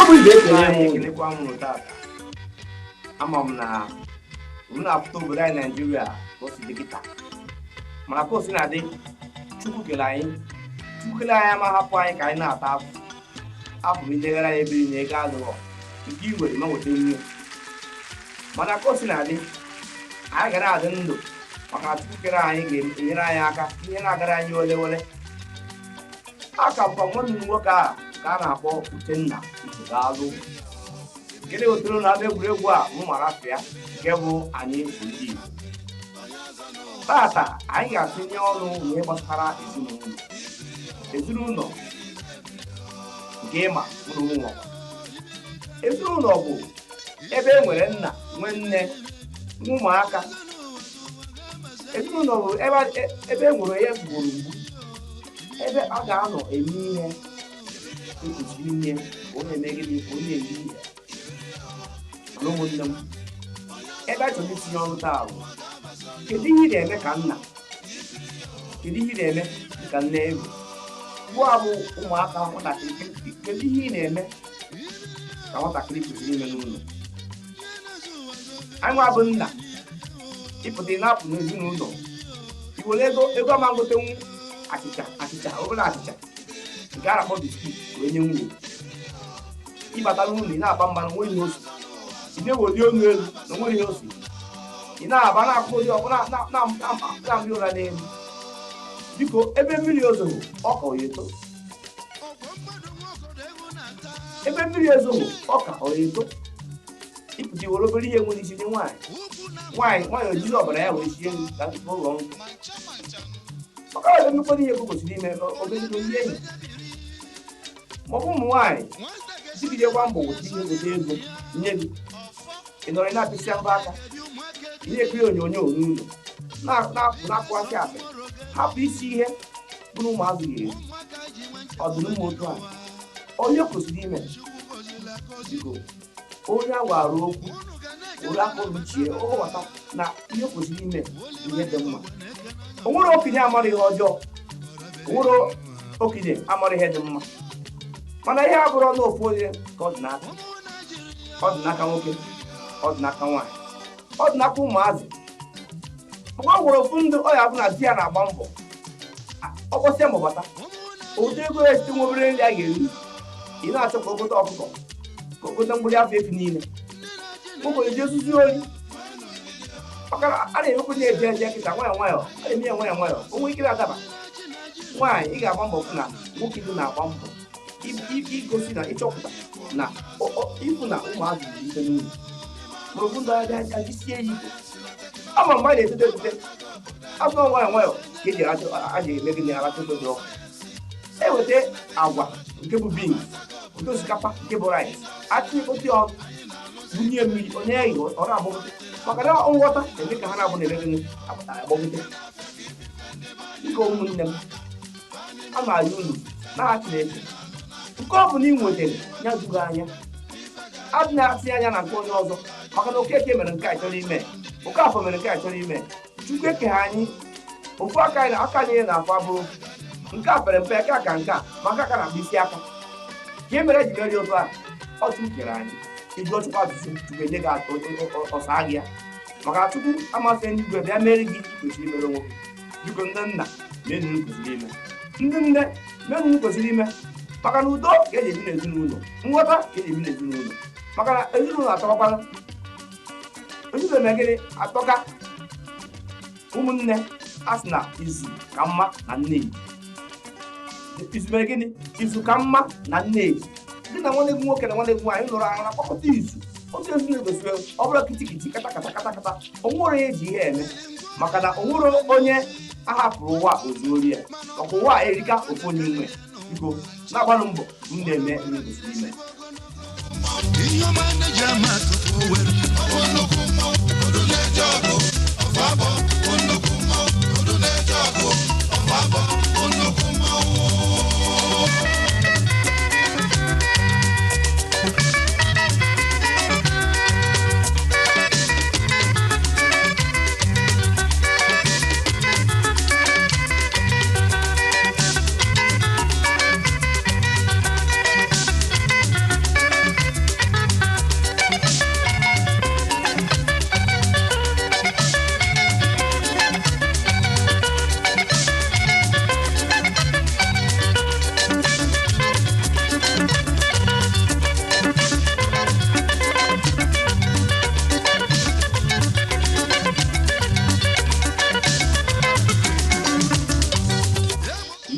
Igbo bụ Igbo, ekele m unu. Ekelekwa m unu tata. Ama m na unu na-apụta obodo anyị Naijiria ka o si dị kịta, mana ka o si na-adị, Chukwu kele anyị, Chukwu kele anyị ama hapụ anyị ka anyị na-ata afụ afụ m ilegara anyị ebiri na ego adịghọ nke i nwere ma nweta ihe, mana ka o si na-adị, anyị ga na-adị ndụ maka na Chukwu kere anyị ga-enyere anyị aka ihe na-agara anyị ole ole. A ka bụkwa nwanne m nwoke a ka a na-akpọ Uchenna Uchedalụ, nke na-ewetara na ama egwuregwu a mụ mara afịa nke bụ anyị bụ ndị Igbo. Tata anyị ga-atụnye ọnụ n'ihe gbasara ezinụlọ, ezinụlọ nke ịma mụrụ ụmụ. Ezinụlọ bụ ebe e nwere nna, nwee nne, nwe ụmụaka. Ezinụlọ bụ ebe e nwere ihe gburu mgbu, ebe a ga-anọ eme ihe ekwesịrị ime ka ọ na-eme gịnị, ka ọ na-eri ihe. Mana ụmụnne m, ebe a chọrọ itinye ọnụ taa bụ kedu ihe ị na-eme ka nna, kedu ihe ị na-eme ka nne ego bụ abụ ụmụaka nwatakịrị, kedu ihe ị na-eme ka nwatakịrị kwesịrị ime n'ụlọ. Anyị nwa bụ nna, ịpụta ị na-apụ n'ezinụlọ, i were ego ego ama ngotenwu achịcha, achịcha obere achịcha nke a na-akpọ biscuit wee nye nwunye. Ịbata n'ụlọ, ị na-aba mba na onweghị ihe osi, ị na-eweli olu elu na onweghị ihe osi, ị na-aba na-akpụ ụdị ọkụ na-amị ụra n'elu. Biko, ebe mmiri ezoghị ọka ọ eto, ebe mmiri ezoghị ọka ọ eto. Ịpụta iwere obere ihe nwere isi nye nwaanyị, nwaanyị nwaanyị ojizi ọbara ya wee sie nri ka ụlọ nkụ ọka were nnukwu ihe kwesịrị ime obere ihe enyi. Maọbụ ụmụ nwaanyị jigide gba mbọ weta ihe, weta ego nye gị, ị nọrọ na-apịsịa mbọ aka, ị na-ekiri onyonyo n'ụlọ, na-apụ na-akụwasị asịrị, hapụ isi ihe bụrụ ụmụazị ga-eri. Ọ dị mma otu a onye kwesịrị ime. Biko, onye a gwara okwu were aka oluchie ọ ghọta na ihe kwesịrị ime bụ ihe dị mma. O nwere okenye amara ihe ọjọọ, o nwere okenye amara ihe dị mma, mana ihe abụrụ ọnụ ofu onye ka ọ dị n'aka. Ọ dị n'aka nwoke, ọ dị n'aka nwaanyị, ọ dị n'aka ụmụazị. Mgbe ọ gwara ofu ndị ọ ya bụ na di ya na-agba mbọ, ọ kpọsịa ma bata ụdị ego ya site nwa obere nri a ga-eri, ị na-achọ ka o gote ọkụkọ, ka o gote mgbụrụ afọ efi niile, nwoke eji ezuzi ori, maka na a na-emekwa na-eje eje kịta nwayọọ nwayọọ, a na-eme ya nwayọọ nwayọọ, o nwee ike na-adaba. Nwaanyị, ị ga-agba mbọ fụ na nwoke gị na-agba mbọ igosi na ịchọpụta na ịfụ na ụmụazị dị ike n'ụlọ, ma ofu ndị agha ajisie ya ike. Ama mgbe a na-etete etete afọ nwayọọ nwayọọ ka eji aja eme gịnị, aracha ofe dị ọkụ, eweta agwa nke bụ beans, ote osikapa nke bụ rice, atinyegote ọnụ, bunye mmiri, onye ya ọ na-agbọgote, maka na nghọta eme ka ha na-abụ na-eme gịnị, agbọgote. Dịka ụmụnne m, a na-ayọ unu n'aha Chineke, nke ọ bụla ị nwetara ya zughị anya, adị na-atị anya na nke onye ọzọ, maka na Okeke mere nke a chọrọ ime, Okafọ mere nke a chọrọ ime. Chukwu ekeghị anyị ofu aka, anyị aka anyị na-afọ abụrụ nke a pere mpe aka ka nke a, ma nke aka na-akpụ isi aka ka e mere ji merie otu a. Ọ Chukwu kere anyị, ịjụọ Chukwu ajụjụ, Chukwu enye gị ọsa gị ya, maka na Chukwu amasị n'igwe bịa mere gị kwesịrị imere onwe gị. Biko, ndị nna, menụ kwesịrị ime, ndị nne, menụ kwesịrị ime, maka na udo ka eji ebi n'ezinụlọ, nghọta ka eji ebi n'ezinụlọ, maka na ezinụlọ atọkwakwala ezinụlọ eme gịnị atọka. Ụmụnne, a sị na izu ka mma na nne izu mere gịnị, izu ka mma na nne eji dị na nwanne gị nwoke na nwanne gị nwaanyị lụrụ ahụ na-akpakọta izu otu ezinụlọ gosiri ọ bụrụ kitikiti kata kata kata kata, onwere onye eji ihe eme, maka na onwere onye ahapụrụ ụwa ozuori ya, maka ụwa erika ofu onye nwe. Biko, na-agbanụ mbọ m na-eme ihe kwesịrị ime. Ihe ọma na-eji ama atụpụ Owerri. Ọ bụ nnukwu mmọnwụ, odu na-eje ọgụ, ọfọ abọ bụ nnukwu mmọnwụ, odu na-eje ọgụ, ọfọ abọ bụ nnukwu mmọnwụ.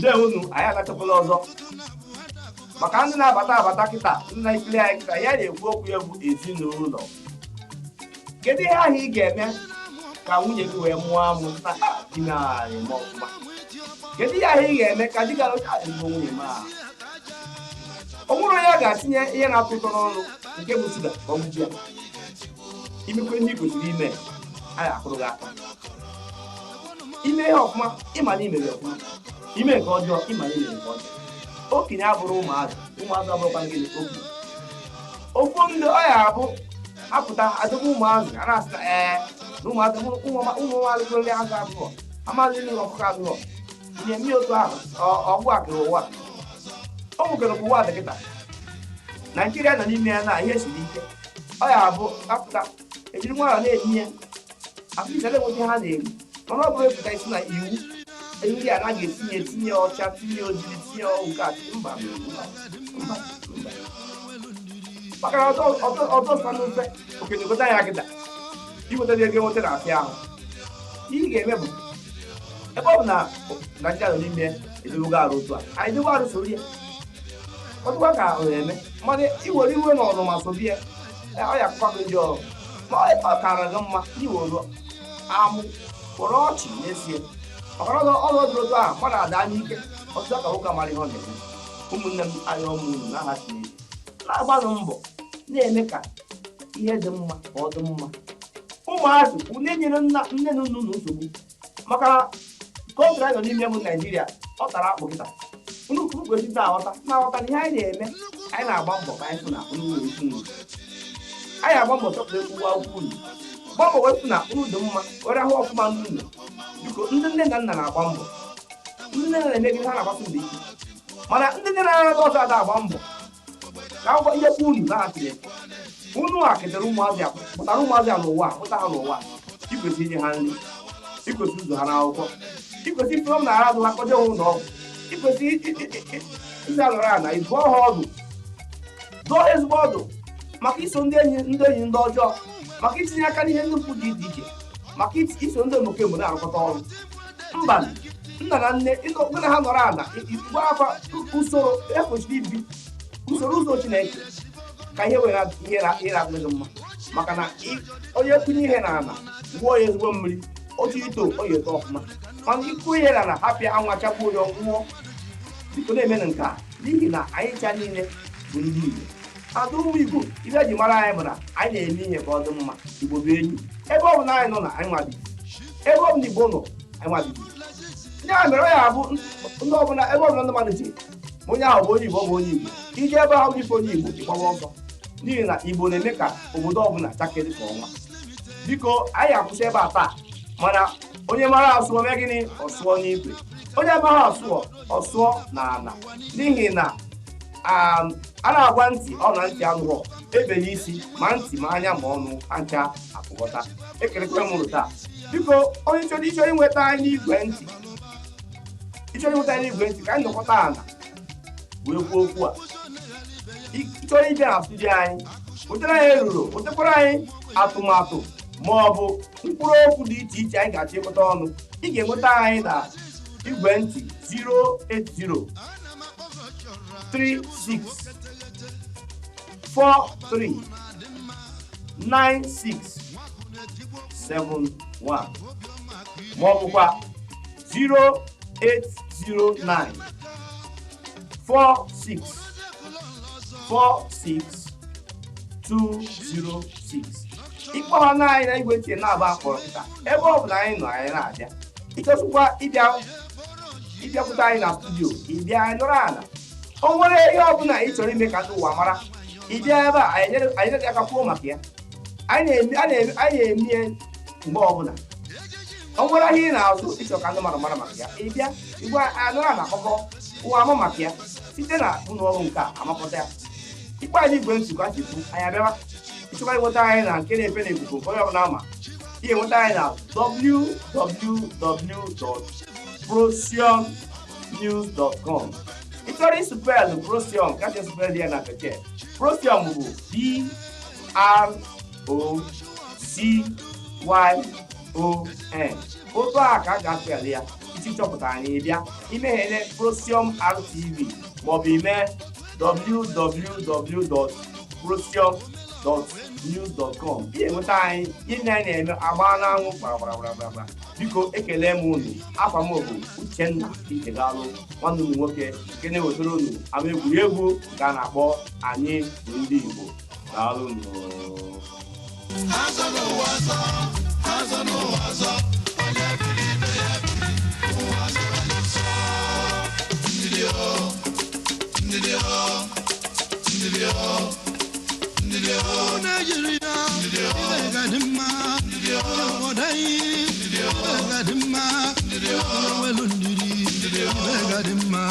Ndewonu, anyị anachakwala ọzọ. Maka ndị na-abata abata kịta, ndị na-ekiri anyị kịta, ya na-ekwu okwu ya bụ ezinụlọ. Kedu ihe ahụ ị ga-eme ka nwunye gị wee mụọ amụ na di na-eme ọfụma? Kedu ihe ahụ ị ga-eme ka di gị alụcha ezigbo nwunye m a? Ọ nwere onye a ga-atinye ihe na-atọ ụtọ n'ọnụ nke bụ shuga ka ọ gbuji ya. Imekwe ndị kwesịrị ime, a ga-akụrụ gị aka. Ime ihe ọfụma, ịma na imere ọfụma. Ime nke ọjọọ, ịma na imere nke ọjọọ. Okenye abụrụ ụmụazị, ụmụazị abụrụkwa gịnị okenye. Ofu ndị ọ ya abụ apụta adịbụ ụmụazị a na-asị na ee na ụmụazị ụmụ nri azụ abụọ amaghị nri ọkụkọ abụọ na-eme otu ahụ. Ọgwụ akịrị ụwa o nwekere ka ụwa dị kịta. Naijiria nọ n'ime ya na ihe siri ike. Ọ ya abụ apụta ejiri nwayọọ na-enye ya afọ na-enweta ha na-eri, mana ọ bụrụ epụta isi na iwu ndị a anaghị etinye tinye ọcha, tinye ojiri, tinye nke a, mba mba mba mba, maka na ọtọ sọ n'ofe okenye gote ya kịta iweta ego enweta na afịa ahụ. Ihe ị ga-eme bụ, ebe ọ bụ na Naijiria nọ n'ime edogo arụ otu a, anyị dogo arụ soro ya ọtụkwa ka ọ na-eme mmadụ iwere iwe na ọnụma sobi ya, ọ ya akụkọ gị ndị ọrụ. Ma ọ kara gị mma iwere amụ were ọchị n'ezie, maka na ọnọdụ dị otu ahụ mmadụ ada anya ike ọtụtụ ka nwoke amara ihe ọ na-eme. Ụmụnne m, anya ọmụ unu n'aha Chineke, na-agbanụ mbọ na-eme ka ihe dị mma ka ọ dị mma. Ụmụazị, unu enyere nne na nna unu nsogbu, maka na country anyị nọ n'ime bụ Naijiria, ọ tara akpụ kịta. Unu kwesịrị na-aghọta na ihe anyị na-eme, anyị na-agba mbọ ka anyị fụ na unu nwere isi unu. Anyị agba mbọ chọpụta ekwuwa okwu unu, gba mbọ wee fụ na unu dị mma, were ahụ ọfụma n'ụlọ. Biko, ndị nne na nna na-agba mbọ, ndị nne na na-eme gị ha na-agbasi mbọ ike, mana ndị nne na nna ọzọ ada agba mbọ ka akwụkwọ ihe kwu unu na Chineke unu a ketara ụmụazị a, pụtara ụmụazị a n'ụwa, pụta ha n'ụwa. Ikwesị inye ha nri, ikwesị ụzọ ha n'akwụkwọ, ikwesị ifere m na-ara azụ ha kọje ụlọ ọgwụ, ikwesị ịza alọrọ ala, ịbụọ ha ọdụ, dụọ ha ezigbo ọdụ maka iso ndị enyi ndị ọjọọ, maka itinye aka n'ihe ndị mpụ dị iche iche, maka iso ndị omekome na-arụkọta ọrụ. Mba, nna na nne gị na ha nọrọ ala, igwe afa usoro ekwesịrị ibi, usoro ụzọ Chineke, ka ihe were ihe na-adịrị gị mma. Maka na onye kụnye ihe n'ala, gwuo ya ezigbo mmiri, otu ito ọ ya eto ọfụma. Mana ịkụ ihe n'ala, hapịa anwụ achagbuo ya, nwụọ. Biko, na-eme nke a, n'ihi na anyị ncha niile bụ ndị Igbo. Ada ụmụ Igbo, ibe eji mara anyị bụ na anyị na-eme ihe ka ọ dị mma. Igbo bụ enyi. Ebe ọ bụla anyị nọ na anyị nwabibi, ebe ọ bụla Igbo nọ, anyị nwabibi. Ndị a mere ọ ya abụ ndị ọbụla, ebe ọbụla ndị mmadụ ji ma onye ahụ bụ onye Igbo, ọ bụ onye Igbo. Iji ebe ahụ ife onye Igbo, ịgbawa ọsọ, n'ihi na Igbo na-eme ka obodo ọbụla chakere ka ọnwa. Biko, anyị akwụsị ebe a taa, mana onye mara asụọ mee gịnị? Ọ sụọ n'igwe. Onye amaghị asụọ, ọ sụọ n'ala, n'ihi na a na-agwa ntị ọ na ntị anụghọ ebere isi, ma ntị ma anya ma ọnụ ancha apụghọta. Ekelekwe m ụnụ taa. Biko, onye chọrọ ịchọ inweta anyị n'igwe ntị, ịchọrọ inweta anyị n'igwe ntị ka anyị nọkọta ala wee kwuo okwu a, ịchọrọ ịbịa na studio anyị, wetara anyị eruro, wetakwara anyị atụmatụ ma ọ bụ mkpụrụ okwu dị iche iche anyị ga-achịkọta ọnụ. Ị ga-enweta anyị na igwe ntị 080 36 43 96 71, ma ọ bụkwa 0809 46 46 206. Ịkpọ ha na anyị na igwe ntị na-aba akpọrọ kịta, ebe ọ bụla anyị nọ, anyị na-abịa. Ịchọsịkwa ịbịa ịbịakwute anyị na studio, ịbịa, anyị nọrọ ala. O nwere ihe ọbụla ị chọrọ ime ka ndị ụwa mara, ịbịa ebe a, anyị nyere gị aka kwuo maka ya. Anyị na-eme ya mgbe ọbụla o nwere ahịa ị na-azụ, ịchọ ka ndị mmadụ mara maka ya, ịbịa igwe anụrụ na akụkọ ụwa ama maka ya site na ụlọ ọrụ nke a amakọta ya. Ikpe anyị igwe ntị ka chekwu anyị abịawa. Ịchọkwa ịnweta anyị na nke na-efe n'ikuku nke onye ọbụla ama, ihe nweta anyị na www.procyonnews.com. Ị chọrọ ịspell Procyon, kacha spell ya na bekee, Procyon bụ P R O C Y O N. Otu a ka a ga-aspell ya. Ị Ịchọpụta anyị bịa imeghele Prosium RTV maọbụ ime www.prosium.news.com, ị ga-enweta anyị. Ihe ndị anyị na-eme agba n'anwụ gbara. Biko, ekele m unu. Afa m bụ Uchenna Ijegalụ, nwanne unu nwoke nke na-ewetara unu ama egwuregwu nke a na-akpọ Anyị Bụ Ndị Igbo. Daalụ nụ. Azọ n'ụwa azọ, azọ n'ụwa azọ, onye biri ibe ya biri, ụwa zọrọ anyị nsọ. Ndidi o, ndidi o, ndidi o, ndidi o. Naijiria, ibe ga-adị mma. Obodo anyị, ibe ga-adị mma. Onye nwelu ndidi, ibe ga-adị mma.